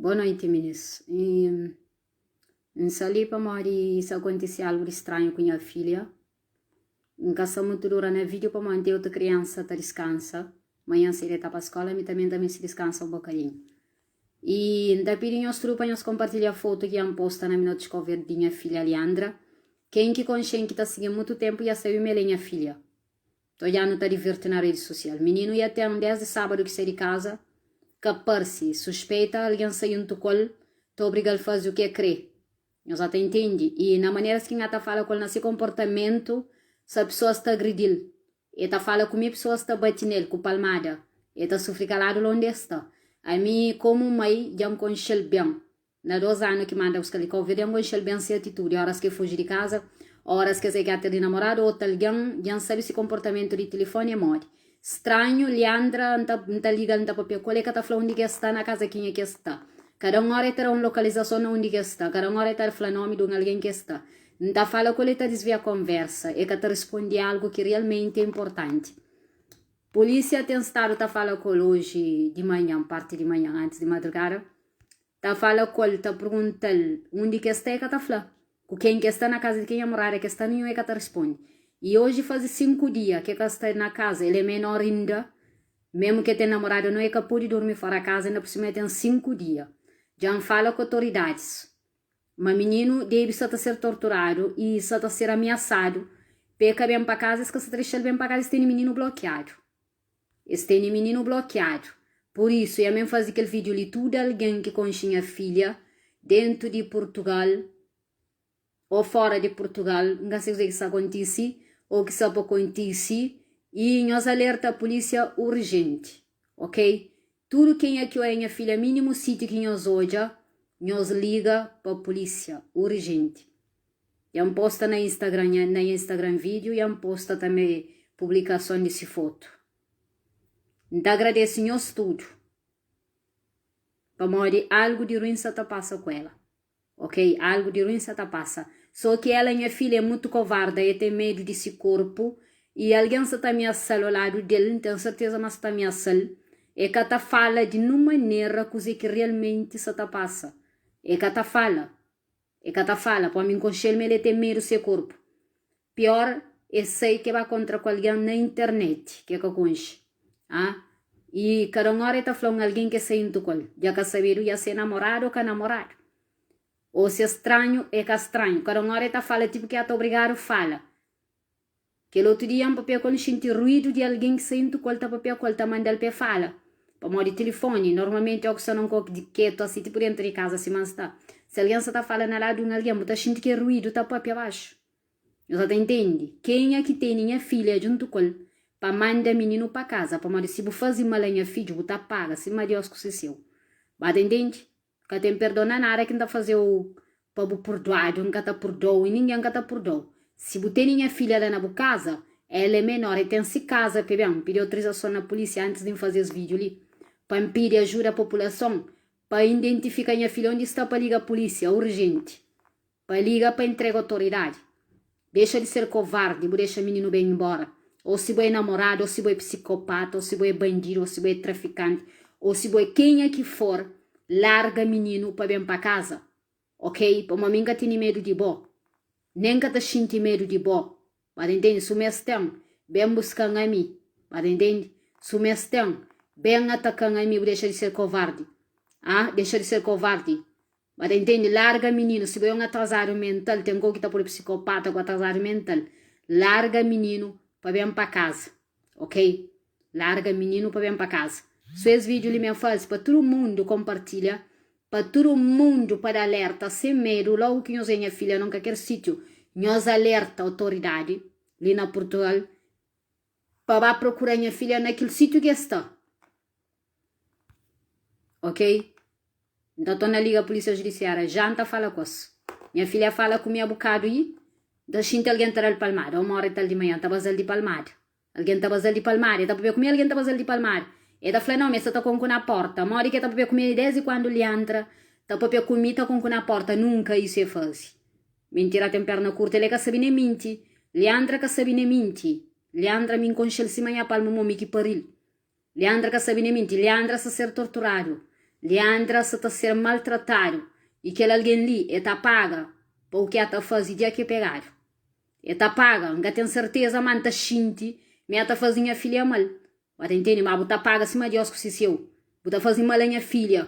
Boa noiti minis. N sta li pamodi sta kontise algu di stranhu ku nha filha. N ka sta mutu dura na vídiu pamodi N ten otu kriansa ta diskansa. Manhan sedu el ta pa skola, mi tanbe N ta meste diskansa un bokadinhu. I N ta pidi nhos tudu pa nhos konpartilha fotu ki N posta na Minutos Cabo Verde di nha filha Leandra. Ken ki konxe-m ki ta sigi-m mutu ténpu dja sabe ma el é nha filha. Ta odja-nu ta divirti na redi sosial. Mininu ya ten desdi sábadu ki sai di kaza, ka parse. Suspeita algen sai juntu ku el, ta obriga-l faze u ki e kre. Nhos ata intendi? I na maneras ki N ata fala ku el, na se konportamentu, sa pesoas ta agridi-l. E ta fala ku mi, pesoas ta bati nel ku palmada. E ta sufri kaladu la undi e sta. Ami, komu mai, dja N konxe-l ben. Na dos anu ki manda buska-l di Kau Verdi, N konxe-l ben se atitudi, óras ki e fuji di kaza, óras ki e sai ki ater di namoradu ô otu algen, dja N sabe se konportamentu di tilifoni é modi. Stranhu, Leandra, N ta N ta liga-l N ta papia ku el, e ka ta fla undi ki e sta, na kaza kenha ki e sta. Kada un óra e ta da un lokalizason na undi ki e sta, kada un óra e ta fla nomi di un algen ki e sta. N ta fala ku el e ta disvia konversa, e ka ta risponde algu ki rialmenti é inportanti. Pulísia ten stadu ta fala ku el oji di manhan, parti di manhan, antis di madrugada. Ta fala ku el, ta pergunta-l undi ki es sta, e ka ta fla. Ku ken ki es sta, na kaza di kenha morada ki es sta, ninhun e ka ta risponde. I oji faze 5 dia ki e ka sta na kaza, el é menor inda, memu ki e ten namorada o nau, e ka pode durmi fora kaza, inda pur sima e ten 5 dia. Dja N fala ku otoridadis ma mininu debe sta ta ser torturadu i sta ta ser amiasadu pa e ka ben pa kaza, es ka sta ta dexa-l ben pa kaza, es tene mininu blokiadu. Es tene mininu blokiadu. Pur isu, e ami N faze kel video li tudu algen ki konxe nha filha dentu di Purtugal o fora di Purtugal, N ka sai kuze ki sta kontise o ki sta pa kontise i nhos alerta pulisia urjenti, ok? Tudu kenha ki oia nha filha minimu sitiu ki nhos odja, nhos liga pa pulisia urjenti. Dja N posta na Instagram nha na nha Instagram video dja N posta tambe publikason di si fotu. N ta agradese nhos tudu pamodi algu di ruin sa ta pasa ku ela. Ok, algu di ruin sa ta pasa. So ki ela nha filha é mutu kovarda, e ten medu di si korpu i algen sa ta amiasal o ladu del, N ten serteza ma sa ta amiasal. E ka ta fala di nun manera kuze ki realmenti sa ta pasa. E ka ta fala. E ka ta fala, pamo N konxe-l ma el e ten medu se korpu. Pior, e sai ke ba kontra ku algen na internet ke ka konxe. Ah, i kada un ora e ta fla un algen ke sai juntu ku el. Dja ka sabedu dja se namoradu o ka namoradu. O se stranhu e ka stranhu. Kada un ora e ta fala tipu ke a ta obrigadu fala. Kel otu dia N papia ku el, N xinti ruidu di algen ki saintu ku el ta papia ku el, ta manda-l pa e fala. Pamodi tilifoni, normalmenti óki sta na un koki di ketu asi, tipu dentu di kaza sima N sta, si algen sta ta fala na ladu di un algen, bu ta xinti kel ruidu ta papia baxu. Nhos sa ta intende? Kenha ki tene nha filha djuntu ku el pa manda mininu pa kaza, pamodi si bu faze mal a nha fidju, bu ta paga, sima Deus ku se séu. Ba ta intende? Ka ten perdon na nada ki N ta faze-u pa bu purduadu. N ka ta purdou i ningen ka ta purdou. Si bu tene nha filha la na bu kaza, el é menor, el ten si kaza pe ben. N pidi otorizason na pulisia antis di N faze es vídiu li, pa N pidi ajuda populason pa indentifika nha filha undi sta pa liga pulisia urjenti. Pa liga pa entrega otoridadi. Dexa di ser kovardi, bu dexa mininu ben inbora. Ou si bo é namoradu, ou si bo é psikopata, ou si bo é bandidu, ou si bo é trafikanti, ou si bo é kenha ki for, larga mininu pa ben pa kaza. Ok? Pamo ami N ka tene medu di bo. Nen N ka ta xinti medu di bo. Ba ta intende? Su mes ten, ben buska-m ami. Ba ta intende? Su mes ten, ben ataka-m ami. Bu dexa di ser kovardi. Ah, dexa di ser kovardi. Ba ta intende? Larga mininu, si bo é un atrasadu mental, ten kou ki ta pode psikopata ku atrasadu mental. Larga mininu pa ben pa kaza, ok? Larga mininu pa ben pa kaza. So es vídeo li men faze pa tudu mundu konpartilha, pa tudu mundu pa da alerta sen medu, logu ki nhos é nha filha non kaker sitiu, nhos alerta otoridadi li na Purtugal pa ba prokura nha filha na kil sitiu ki es sta. Ok? N ta torna liga polícia judiciária já N ta fala ku es. Nha filha fala ku mi abukadu i N ta xinti algen ta da-l palmada. Uma ora i tal di manhan ta baza-l di palmada. Algen ta baza-l di palmada. E ta papia ku mi algen ta baza-l di palmada. E ta fla no, mi sta ta konku na porta. Modi ki e ta papia ku mi desdi kuandu Leandra ta papia ku mi ta konku na porta nunka isu e fazi. Mintira ten perna kurta el e ka sabi ne minti. Leandra ka sabi ne minti. Leandra mi N konxe-l sima nha palmu mo mi ki pari-l. Leandra ka sabe nem minti. Leandra sta ser torturadu. Leandra sa ta ser maltratadu y kel algen li e ta paga pa u ki a ta faze dia ki e pegadu. E ta paga, N ka ten serteza ma N ta xinti ma e ta faze nha filha mal. Ba ta intende ma bu ta paga sima Dios ku si seu. Bu ta faze mal a nha filha.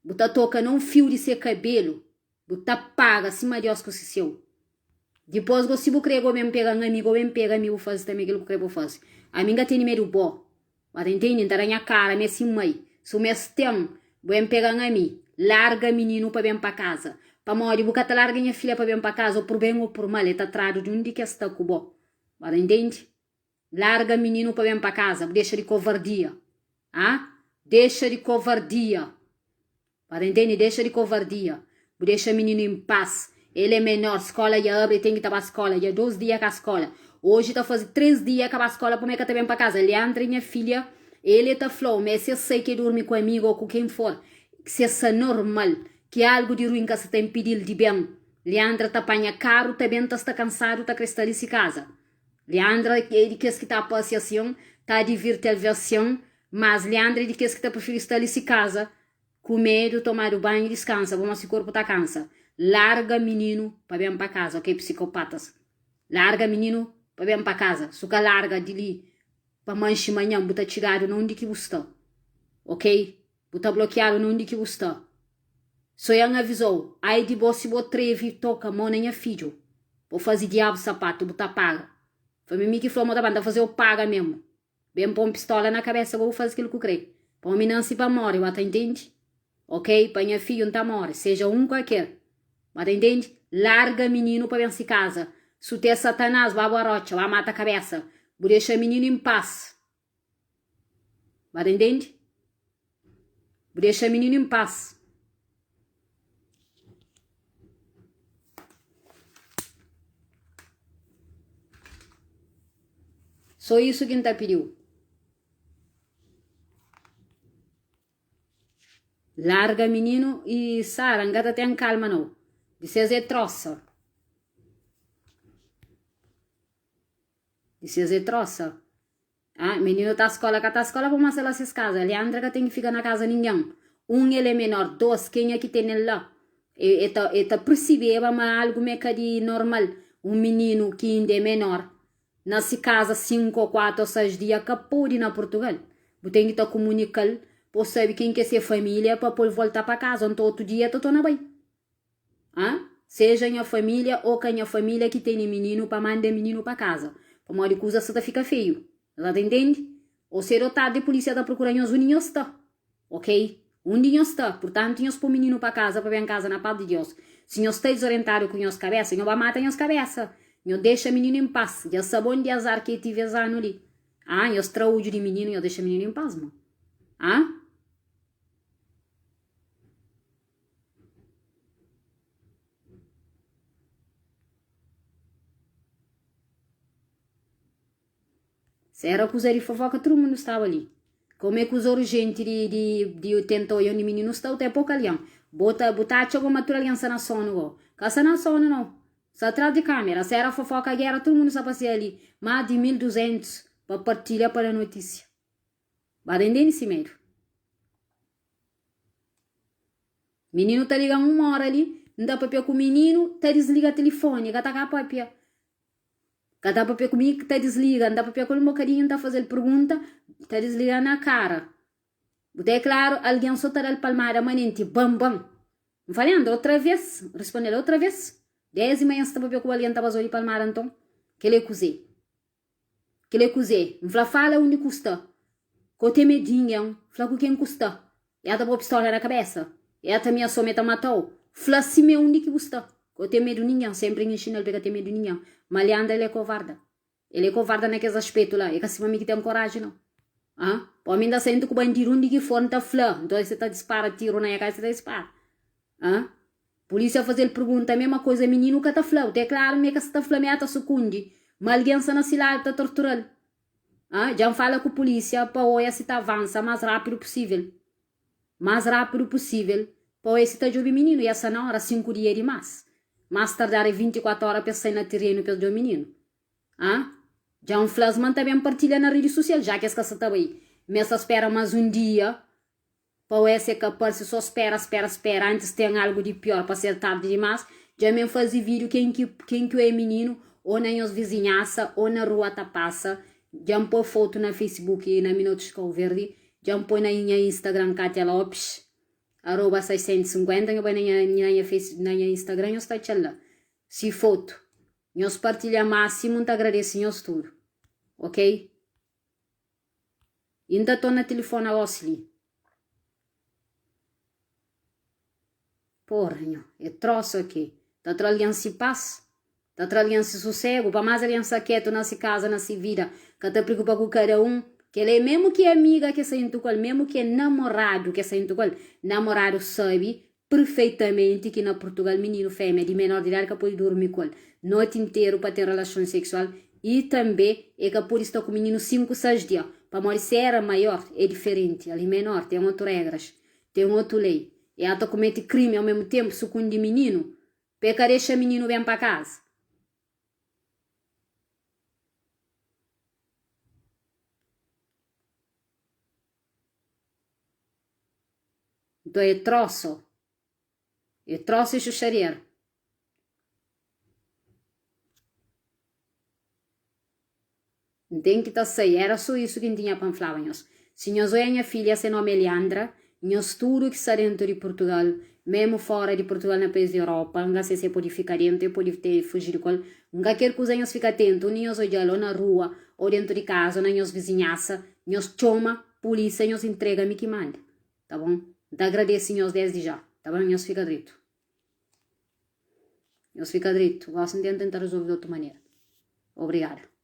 Bu ta toka na un fiu di se kabelu. Bu ta paga sima Dios ku si seu. Dipos go si bu kre go ben pega N ami go ben pega ami bu faze tanbe kel ku kre bu faze. Ami N ka tene medu bo. Ba ta intende? N ta da nha kara mi é si mai. Si bu meste-m, bu ben pega-m ami. Larga mininu pa ben pa kaza. Pamodi bu ka ta larga nha filha pa ben pa kaza, ô pur ben ô pur mal, el ta tradu di undi ki el sta ku bo. Ba ta intende? Larga mininu pa ben pa kaza. Bu dexa di kovardia. Ha? Dexa di kovardia. Ba ta intende? Dexa di kovardia. Bu dexa mininu em paz. El é menor, skola dja abri, el ten ki ta ba skola. Dja 2 dia ka skola. Oji ta faze 3 dia ka ba skola pamé ka ta ben pa kaza. Leandra é nha filha, el é ta fla-u ma se sai ke durmi ku amigu ô ku ken for, se sa normal, ki algu di ruin ka sa ta inpidi-l di ben. Leandra ta panha karu ta ben ta sta kansadu ta kre sta li si kaza. Leandra é di kes ki ta pasia asin, ta divirti alves asin, mas Leandra é di kes ki ta prifiri sta li si kaza Kumedu, tomadu banhu, diskansa, pamodi si korpu ta kansa. Larga mininu pa ben pa kaza, ok psikopatas. Larga mininu pa ben pa kaza. Su ka larga di li pa manxi manhan bu ta txigadu na undi ki bu sta. Ok? Bu ta blokiadu na undi ki bu sta. So yan avizou, ai di bo si bo trevi toka mo na nha fidju. Bo fazi diabu sapatu, bu ta paga. Foi mi ki fla mo ta ba, nta fazeu paga memu. Ben pon pistola na kabesa bo bu faze kel ku kre. Pa omi nansi pa more, ba ta intendi? Ok, pa nha fidju nta more, seja un kualker. Ba ta intendi? Larga mininu pa ben si kaza. Su te satanas, ba bu arotxa, ba mata kabesa. Bu dexa mininu em paz. Ba ta intendi? Bu dexa mininu em paz. Só isu ki N ta pidi-u. Larga mininu i Sara, N ka ta ten kalma nau. Di ses é trosa. Di ses é trosa. Ah, mininu ta skola ka ta skola pamodi sta la ses kaza. Leandra ka ten ki fika na kaza ningen. Un, el é menor. Dos, kenha ki tene-l la? E, e ta, e ta persibeba ma algu ma é ka di normal. Un mininu ki inda é menor, na si kaza 5 ô 4 ô 6 dia ka pode na Purtugal. Bu ten ki ta kumunika-l pa o sabe ken ki é se família pa pô-l volta pa kaza. Nton otu dia el ta torna bai. Ah, seja nha família ô ka nha família ki tene mininu pa manda mininu pa kaza, pamodi kuza sa ta fika feiu. Nhos ta intende? Ô sedu ô tardi pulísia ta prokura nhos undi nhos sta. Ok? Undi nhos sta. Purtantu, nhos pô mininu pa kaza pa ben kaza na pas di Dios. Si nhos sta dizorientadu ku nhos kabesa, nho ba mata nhos kabesa. Nho dexa mininu en pas. Dja sa bon di azar ki e tive es anu li. Ah, nhos tra odju di mininu, nhos dexa mininu en pas, mo. Ah? Se era kuza di fofoka tudu mundu staba li. Como é kuza urgenti di, di, di tenta oia undi mininu sta, u ta é poku algen. Bo ta, bu ta atxa go ma tudu algen sta na sonu go. Ka sta na sonu no. Sta tras di kamera. Se era fofoka gera tudu mundu sta pasia li. Mas di 1200 pa partilha pa da notisia. Ba ta intende si medu. Mininu ta liga-m uma ora li, N ta papia ku mininu, ta disliga tilifoni, ka ta ka papia. Ka ta papia ku mi, ta disliga. N ta papia ku el un bokadinhu, N ta faze-l pergunta, ta disliga na kara. Bu ta é klaru, algen so ta da-l palmada manenti, ban ban. N fala, Leandro, otra vez? N responde-l, otra vez? Dés di manhan N sta papia ku algen ta baza-u di palmada nton? Kel-li é kuzê? Kel é kuzê? N fla, Fala undi ku sta. Ka bu ten medu di ningen. Fla ku ken ku sta. El ta pô pistola na kabesa. El ta amiasau ma el ta matau. Fla simé undi ki bu sta. Ka bu ten medu di ningen. Senpri N inxina-l pa el ka ten medu di ningen. Ma Leandra el é kovarda. El é kovarda na kes aspetu la. É ka sima mi ki ten koraji nau. Ah, pa mi N ta senta ku bandidu undi ki for N ta fla. Nton el ta dispara tiru na nha kabesa el ta dispara. Ah. Pulísia faze-l pergunta mema koza mininu ka ta fla-u te klaru ma e ka sa ta fla ma e ta sukundi ma algen sa na si ladu ta tortura-l ah dja N fala ku pulísia pa oia si ta avansa mas rápidu pusível mas rápidu pusível pa oia si ta djobe mininu e sa na ora 5 dia é dimás mas tardar é 24 ora pa es sai na tirenu pa es djobe mininu ah dja N fla-s ma N ta ben partilha na redi susial ja ki es ka sa ta bai ma es ta spera mas un dia. Pa oes e ka parse so spera spera spera antis ten algu di pior pa ser tardi dimas dja mi faze video ken ki ken ki oe mininu o na nhos vizinhasa o na rua ta pasa dja N poi fotu na facebook na Minutos Cabo Verde dja N poi na nha instagram Katia Lopes arroba 650 nho bai na nha na nha face na nha instagram nhos ta atxal la si fotu nhos partilha masimu N ta agradese nhos tudu ok. I N ta torna tilifona gosi li. Porra nho, é trosu aki. Ta tra algen si pas, ta tra algen si susegu, pa más algen sta ketu na si kaza, na si vida, ka ta prikupa ku kada un. Kel-la é memu ki é amiga ki sa intu ku el, memu ki é namoradu ki sa intu ku el. Namoradu sabe perfeitamenti ki na Purtugal mininu femia di menor di idadi ka podi durmi ku el noti interu pa ten relason seksual i tanbe e ka podi sta ku mininu 5 6 dia pamodi si era maior e diferenti ali menor ten otu regras ten otu lei e ata kumeti krimi ao mesmu tempu sukundi mininu pa e ka dexa mininu ben pa kaza. Nton é troso. É troso e xuxarier. N ten ki ta sai. Era so isu ki N tinha pa N flaba nhos. Si nhos oia nha filha, se nomi é Leandra, nhos tudu ki sta dentu di Purtugal, memu fora di Purtugal na país di Europa, N ka se si e pode fika dentu, e pode te fujidu ku el. N ka ker kuza nhos fika atentu, undi nhos odja-l, o na rua, o dentu di kaza, o na nhos vizinhasa, nhos txoma pulisia, nhos intrega mi ki manda. Ta bon? N ta agradese nhos desdi já. Ta bon? Nhos fika dretu. Nhos fika dretu. Gosi N tenta N ta rezolve di otu manera. Obrigada.